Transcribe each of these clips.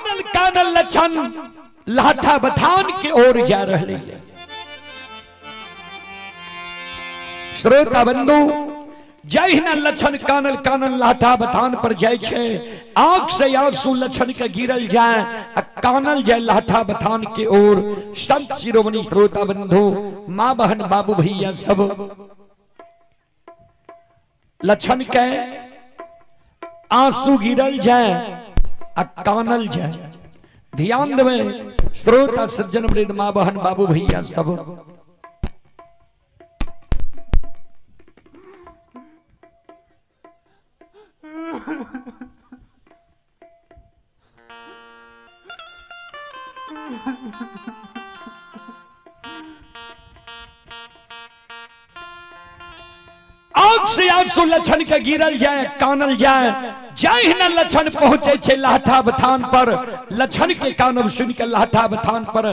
कानल कानल लक्षण लाठा बथान के ओर जा रहे है। श्रोता बंधु, जहिना लक्षण कानल कानल लाठा बथान पर जाय छै, आंख से आंसू लक्षण के गिरल जाय आ कानल जाय लाठा बथान के ओर। संत शिरोमणि श्रोता बंधु, माँ बहन बाबू भैया सब, लक्षण के आंसू गिरल जाय आ कानल जाय। ध्यान देवे श्रोता सज्जन वृद्ध माँ बहन बाबू भैया सब। आंख से आंसू लक्षण के गिरल जाए कानल जाए। जहिना लक्षण पहुंचे छे लाठा बथान पर, लक्षण के कानब सुन के लाठा बथान पर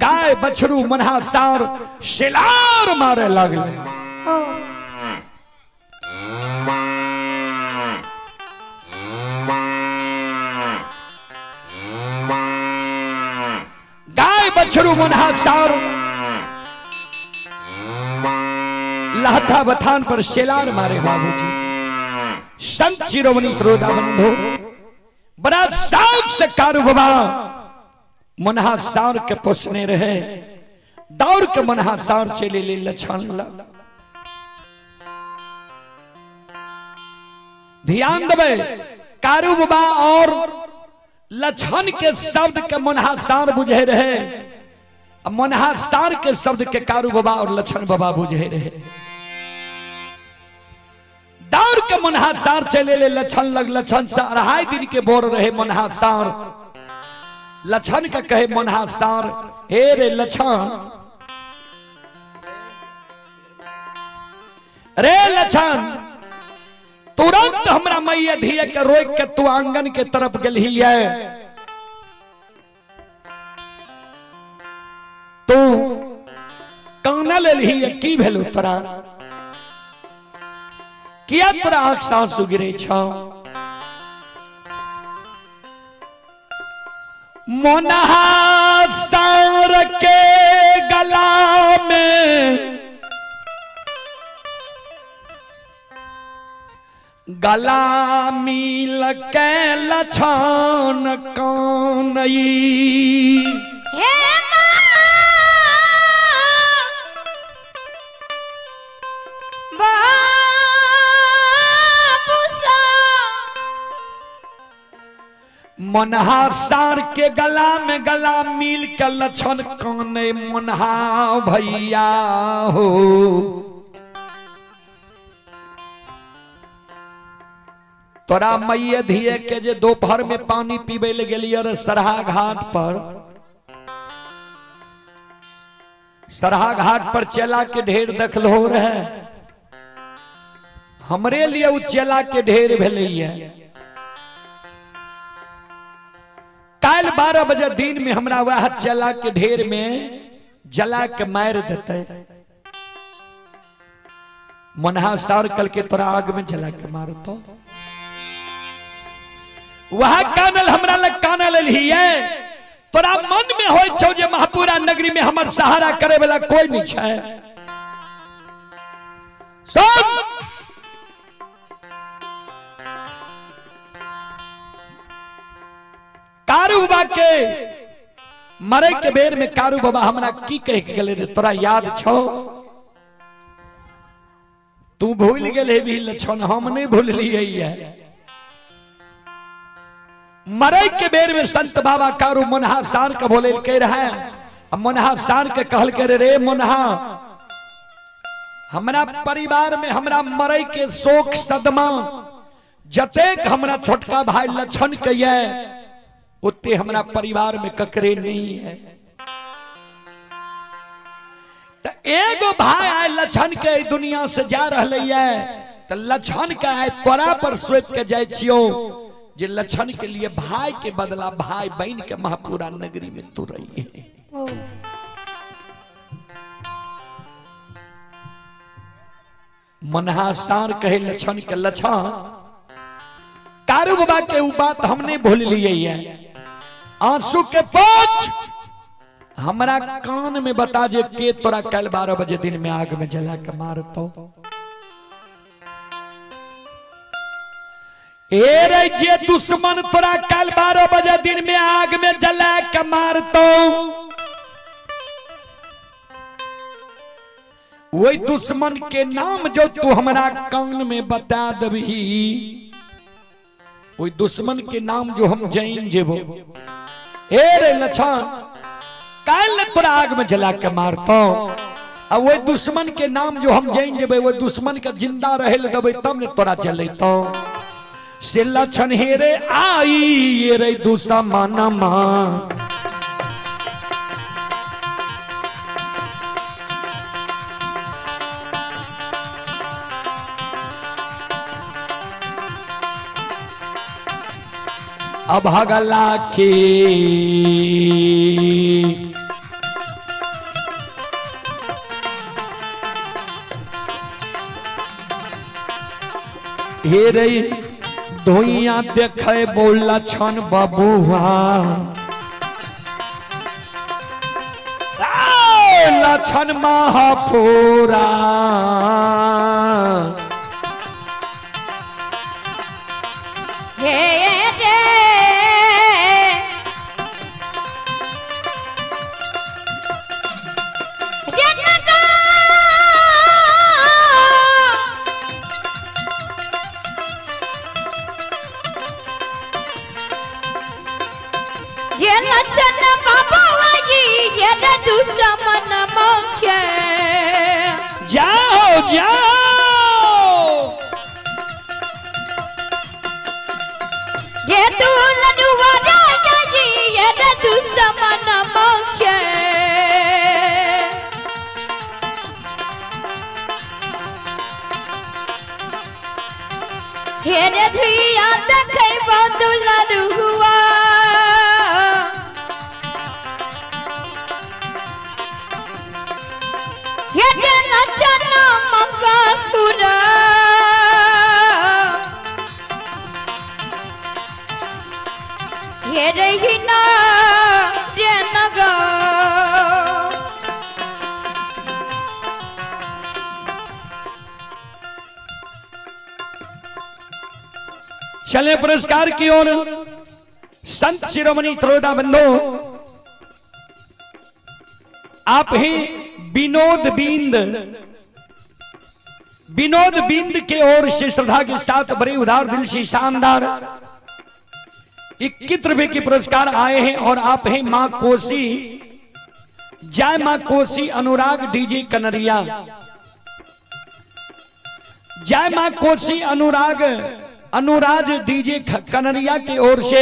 गाय बछरू मनहा सार शिलार मारे लगले। गाय बछरू मनहा सार लाठा बथान पर शेलार मारे बाबूजी। संत शिरोमणि श्रोता बंधु, बड़ा शौक से कारू बाबा मनहा सार के पोसने रहे, दौड़ के मनहा सार चले ले लक्षण लग। ध्यान देवे, कारू बाबा और लक्षण के शब्द के मनहा सार बुझे रहे, मनहा सार के शब्द के कारू बाबा और लक्षण बाबा बुझे रहे। दौड़ के मनहा सार चले ले लक्षण लग, लक्षण से 2.5 दिन के बोर रहे मनहा सार। लक्षण के कहे मनहा सार, हे रे लक्षण, रे लक्षण, तुरंत हमरा मैया धिया के रोक के तू आंगन के तरफ गेलही है, तू काना लेलही है, की भेलू तोरा, किया तोरा आंख से आंसू गिरे छौ? मोनहा सार के गला में गला मिल के लछन कानई। हे माँ बाबू सा, मनहा सार के गला में गला मिल के लछन काने मनहा भैया हो। तोरा मैया धिये के जे दोपहर में पानी पीबे ले गेलियै रे सरहा घाट पर, सरहा घाट पर चेला के ढेर देखलो रहे, हमरे लिए उ चेला के ढेर भेलैया। काल्हि 12 बजे दिन में हमरा वह चेला के ढेर में जला के मार देते। मनहा सार कल के तोरा आग में जला के मारतो। वह कानल हमरा लग कानल एलही, तोरा मन में होय छौ जे महापुरा नगरी में हमर सहारा करे वाला कोई नहीं छै। सुन, कारू बाबा के मरे के बेर में कारू बाबा हमरा की कह के गेले रे, तोरा याद छौ? तू भूल गेले भी लक्षण, हम नहीं भूललियै। मरे के बेर में संत बाबा कारू मनहा सार के बोले के रहे, मनहा सार के कहल के रे, रे मनहा, हमरा परिवार में हमरा मरे के शोक सदमा जतेक हमरा छोटका भाई लक्षण के ये, उते हमरा परिवार में ककरे नहीं है। तो एगो भाई आए लक्षण के दुनिया से जा रहे है, तो लक्षण के आए तोरा पर सौंप के जाय छियो जे लक्षण के लिए भाई के बदला भाई बहन के महापुरा नगरी में तू रही है। मनहा सार कहे लक्षण के, लक्षण कारू बाबा के उ बात हम नहीं भूल लिए है। आंसू के पोछ हमरा कान में बता जे के तोरा कल 12 बजे दिन में आग में जला के मारतो। ए रे जे दुश्मन तोरा कल 12 बजे दिन में आग में जला के मारतो, वही दुश्मन के नाम जो तू हमरा कान में बता दबही, वही दुश्मन के नाम जो हम जैन जेबो। ए रे लछन काल तोरा आग में जला के मारतो, आ वही दुश्मन के नाम जो हम जैन जेबे, वही दुश्मन के जिंदा रहे ले देबै तब ने तोरा जलेतो। से लछन हे रे आई ये रे दुश्मन मां, अभागला के हे रे धोइया देखे बोला छन बबुआ, लछन महापुरा। हे रे लक्षण बाबा ये दुश्मन मुख्य। जाओ जाओ ये दुलनुआ राजा जी ये दुश्मन मुख्य। हे रे धिया देखे दुलनुआ, चले पुरस्कार की ओर। संत शिरोमणि त्रोदा बंधु आप ही विनोद बिंद, विनोद बिंद के ओर से श्रद्धा के साथ बड़े उदार दिल से शानदार 21 रुपए के पुरस्कार आए हैं। और आप हैं मां कोसी, जय मां कोसी अनुराग डीजे कनरिया, जय मां कोसी अनुराग अनुराज डीजे कनरिया की ओर से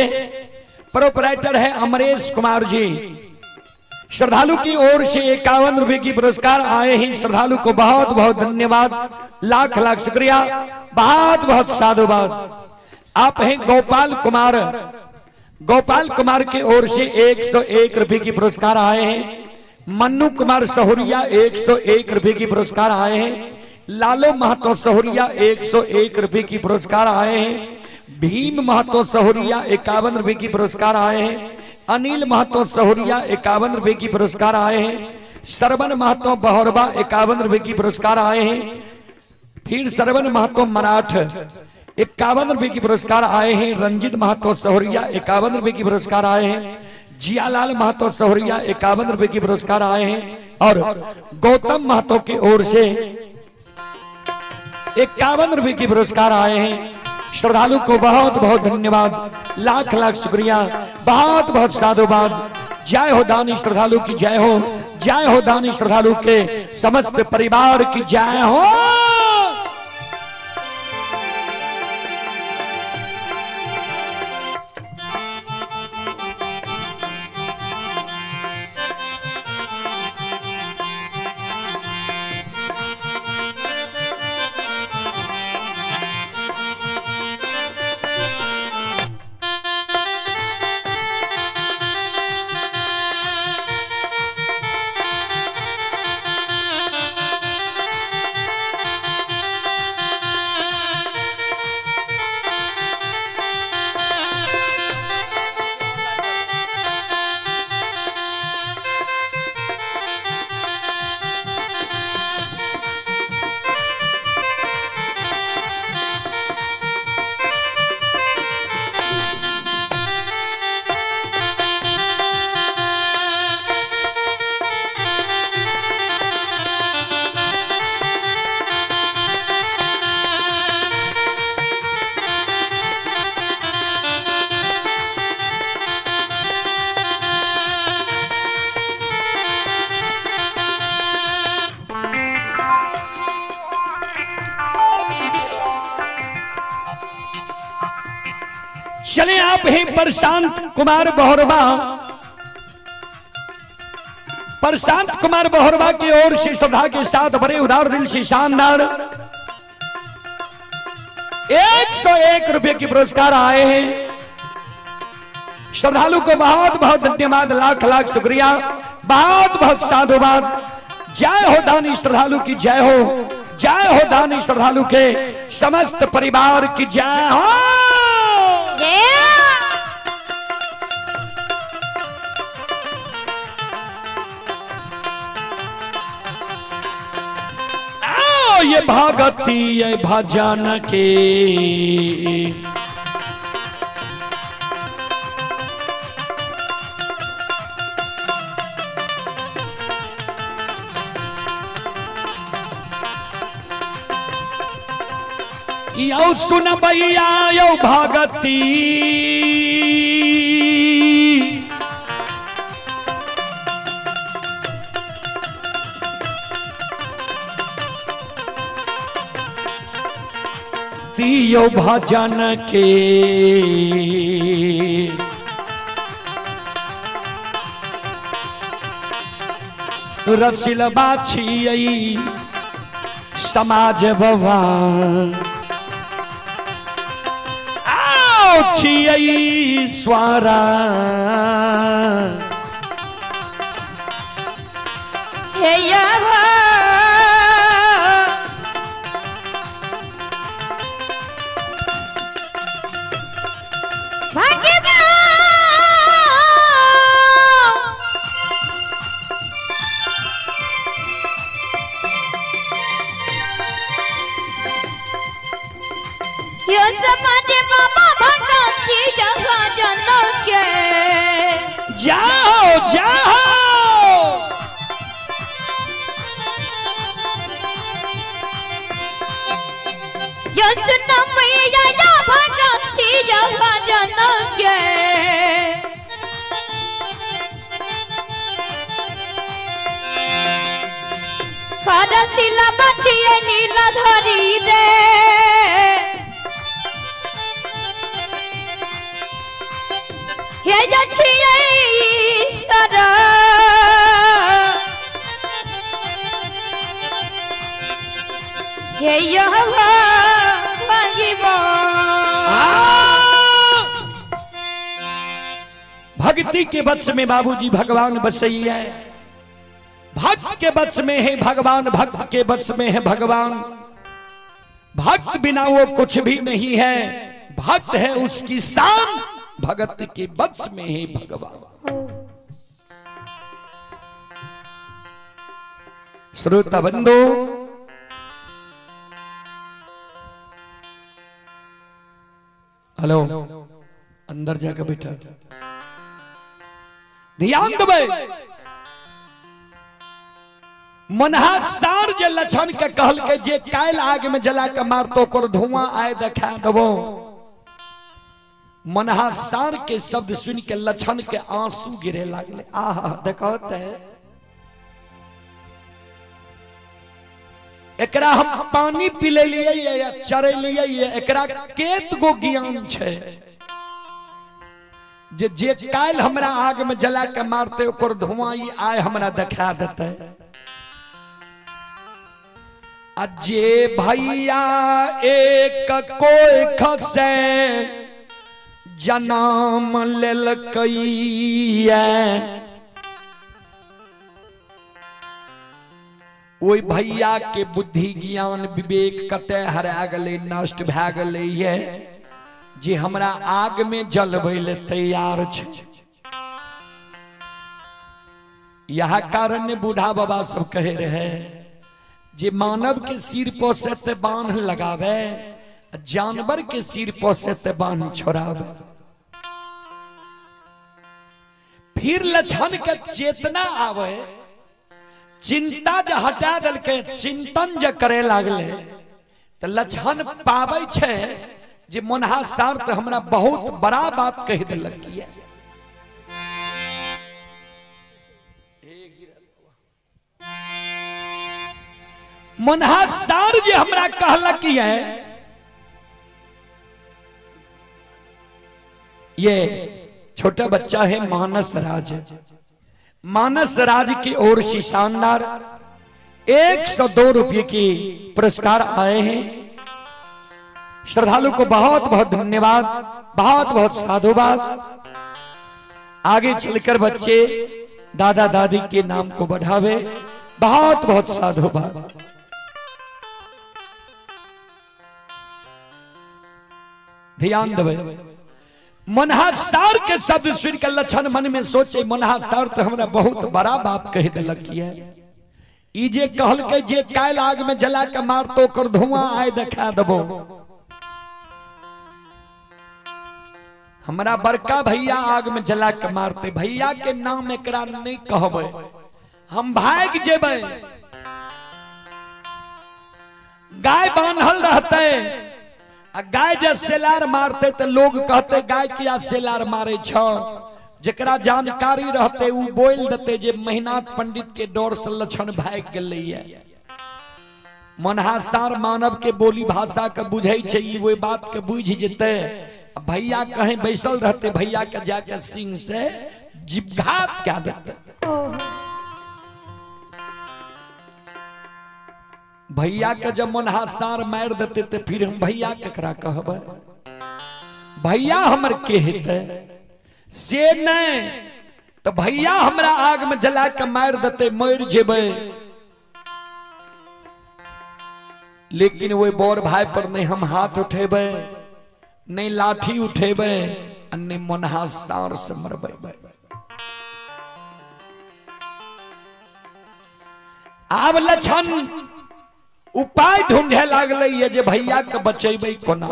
प्रोपराइटर है अमरेश कुमार जी। श्रद्धालु की ओर से 51 रुपए की पुरस्कार आए हैं। श्रद्धालु को बहुत बहुत धन्यवाद, लाख लाख शुक्रिया, बहुत बहुत साधुवाद। आप हैं गोपाल कुमार, गोपाल कुमार की ओर से 101 रुपए की पुरस्कार आए हैं। मन्नू कुमार सहुरिया 101 रुपए की पुरस्कार आए हैं। लालो महतो सहुरिया 101 रुपए की पुरस्कार आए हैं। भीम महतो सहुरिया 51 रुपए की पुरस्कार आए हैं। अनिल महतो सहुरिया 51 रुपए की पुरस्कार आए हैं। सरवन महतो बहोरबा 51 रुपए की पुरस्कार आए हैं। फिर सरवन महतो मराठ 51 रुपए की पुरस्कार आए हैं। रंजित महतो सहुरिया 51 रुपए की पुरस्कार आए हैं। जियालाल महतो सहुरिया 51 रुपए की पुरस्कार आए हैं। और गौतम महतो की ओर से 51 रुपए की पुरस्कार आए हैं। श्रद्धालु को बहुत बहुत धन्यवाद, लाख लाख शुक्रिया, बहुत बहुत साधुवाद। जय हो दानी श्रद्धालु की जय हो, जय हो दानी श्रद्धालु के समस्त परिवार की जय हो। आप हैं प्रशांत कुमार बहोरबा। प्रशांत कुमार बहोरबा की ओर से श्रद्धा के साथ बड़े उदार दिल से शानदार 101 रुपए की पुरस्कार आए हैं। श्रद्धालु को बहुत बहुत धन्यवाद, लाख लाख शुक्रिया, बहुत बहुत साधुवाद। जय हो दानी श्रद्धालु की जय हो, जय हो दानी श्रद्धालु के समस्त परिवार की जय हो। जय। आओ ये भगती ये भजन के यौ सुन भैया यौ भगती दियो भजन के रसिल बाछियई समाज बवा आओ छियई स्वारा हे यहो भगवान। यो समाज बाबा भगवती भजन के जाओ जाओ यो सुन मैया या भगवती भजन के करशिला बचिए लीला धरी दे हे जछिए ईश्वर हे यहोवा आ! भक्ति के वश में बाबूजी भगवान बसई है। भक्त के वश में है भगवान, भक्त के वश में है भगवान। भक्त बिना वो कुछ भी नहीं है। भक्त है उसकी शान, भगत के वश में है भगवान। श्रोता बंधु, हेलो, अंदर जाकर बैठा, ध्यान देबै। मनहा सार जे लक्षण के कहल के जे कायल आग में जला के मारतो ओकर धुआं आए देखा देबो। मनहा सार के शब्द सुन के लक्षण के आंसू गिरे लागले। आहा देखो ते एकरा हम पानी पी लिए या चरे लिए, एकरा केत गो ज्ञान छै जे जे काल्हि हमरा आग में जला के मारते ओकर धुआं ई आय हमरा देखा देते। आ जे भैया एक कोई खसे जन्म लेलकैया, ओहि भैया के बुद्धि ज्ञान विवेक कते हरा गेलै, नष्ट भए गेलै ये जे हमरा आग में जलबै ले तैयार छै। यह कारण ने बूढ़ा बाबा सब कहे रहे जे मानव के सिर पर से ते बांध लगावे, जानवर के सिर पर से ते बांध छोड़ावे। फिर लक्षण के चेतना आवे, चिंता जे हटा देलकै, चिंतन जे करे लागले तो लक्षण पाबै छै जे मोनहा सार तो हमरा बहुत बड़ा बात कहि देलक। मोनहा सार जे हमरा कहलक ये ये छोटा बच्चा है मानस राज। मानस राज की ओर से शानदार 102 रुपये की पुरस्कार आए हैं। श्रद्धालु को बहुत बहुत धन्यवाद, बहुत बहुत साधुवाद। आगे चलकर बच्चे दादा दादी के नाम को बढ़ावे, बहुत बहुत साधुवाद। ध्यान देवे। मनहासार के शब्द सुनकर लक्षण मन में सोचे, मनहासार तो हमरा बहुत बड़ा बाप कह दिलक है। ई जे कहल के जे कायल आग में जला के मार तो कर धुआं आए देखा देबो। हमरा बड़का भैया आग में जला के मारते, भैया के नाम एकरा नहीं कहबे, हम भाग जेबै। गाय बांधल रहते आ गाय जे सेलार मारते तो लोग कहते गाय किया सेलार मारे छ। जकरा जानकारी रहते उ बोल देते जे महिनाथ पंडित के डर से लक्षण भाग गेलैया। मनहासार मानव के बोली भाषा के बुझै छै, ई ओहि बात के बुझि जेतै। भैया कहीं बैसल रहते, भैया के जाके सिंह से जिबघात कए देते। भैया के जब मनहासार मार देते तो फिर हम भैया केकरा कहबै, भैया हमर के हेतै से नहीं तो भैया हमरा आग में जला के मार देते, मर जेबै। लेकिन वही बड़ भाई पर नहीं हम हाथ उठेबै, नहीं लाठी उठेबै, नहीं मनहासार से मरबै। आब लक्षण उपाय ढूंढे लागले ये जे भैया के बचेबै कोना।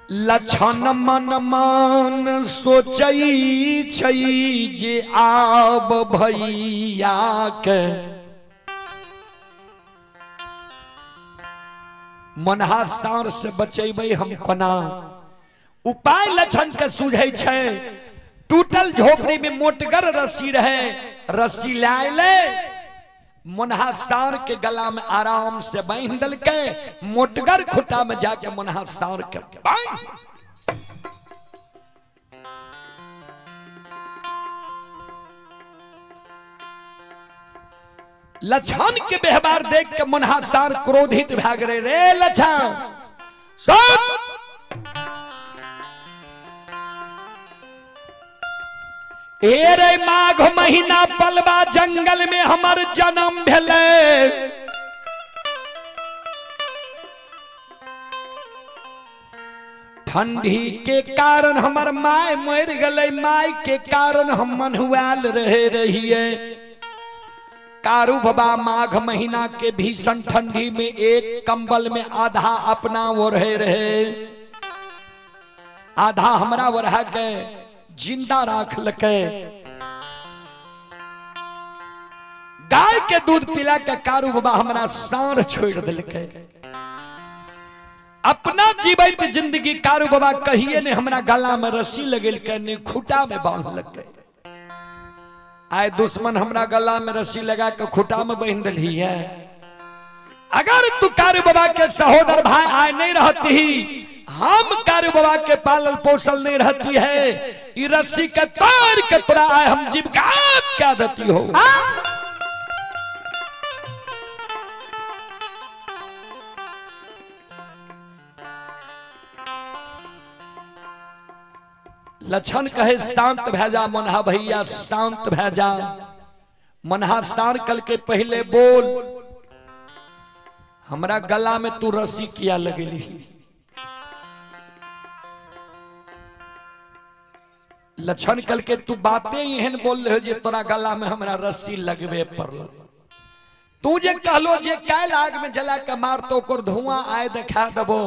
लक्षण मन मान सोचै छै जे आब भैया के मनहासार से बचेबै हम कोना। उपाय लक्षण के सूझै छै। टूटल झोपड़ी में मोटगर रस्सी रहे, रस्सी लाए ले मनहासार के गला में आराम से बांध दलके, मोटगर खुटा में जाके मनहासार के बांध। लक्षण के व्यवहार देख के मनहासार क्रोधित भाग रहे। रे लक्षण सब ए रे माघ महीना पलवा जंगल में हमर जन्म भेलै। ठंडी के कारण हमर my मर गेलै, my के कारण हम मनुआल रहे रहिए। कारू बाबा माघ महीना के भीषण ठंडी में एक कंबल में आधा अपना ओढ़े रहे, आधा हमरा ओढ़ा के जिंदा राख लके। गाय के दूध पिला के कारू बाबा हमरा साँढ़ छोड़ दिलके। अपना जीवित जिंदगी कारू बाबा कहिए ने हमरा गला में रस्सी लगेलके, ने खूटा में बांधलके। आए दुश्मन हमरा गला में रस्सी लगा के खूटा में बांध दिली है। अगर तू कारू बाबा के सहोदर भाई आए नहीं रहती, हम कारू बाबा के पालल पोसल नहीं रहती है, ई रस्सी के तार के तोरा आए हम जीवघात क्या देती हो। लक्षण कहे शांत भै जा मनहा भैया, शांत भै जा। मनहा सार कल के पहले बोल, हमरा गला में तू रस्सी किया लगेली। लक्षण कल के तू बातें एहन बोल रहे हो जे तोरा गला में हमरा रस्सी लगबे पड़ल। तू जे कहलो जे कायल आग में जला के मार तो ओकर धुआं आए देखा देबो,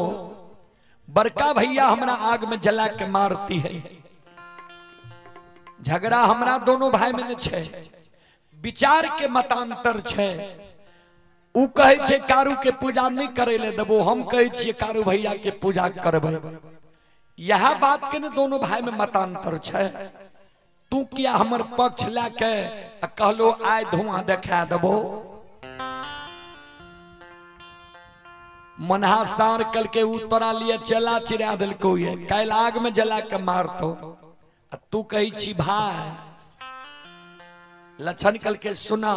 बड़का भैया हमरा आग में जला के मारती है। झगड़ा हमरा दोनों भाई में छै, विचार के मतांतर छै। उ कहै छै कारू के पूजा नहीं करे ले देबो, हम कहै छियै कारू भैया के पूजा करबै। यह बात के ने दोनों भाई में मतांतर छै। तू किया हमर पक्ष लए के कहलो आय धुआं देखा देबो। मनहा सार कल के ऊ तोरा लिए चला चिरा देलको ये काल्हि आग में जला के मारतो आ तू कही छी भाई। लक्षण कल के सुना,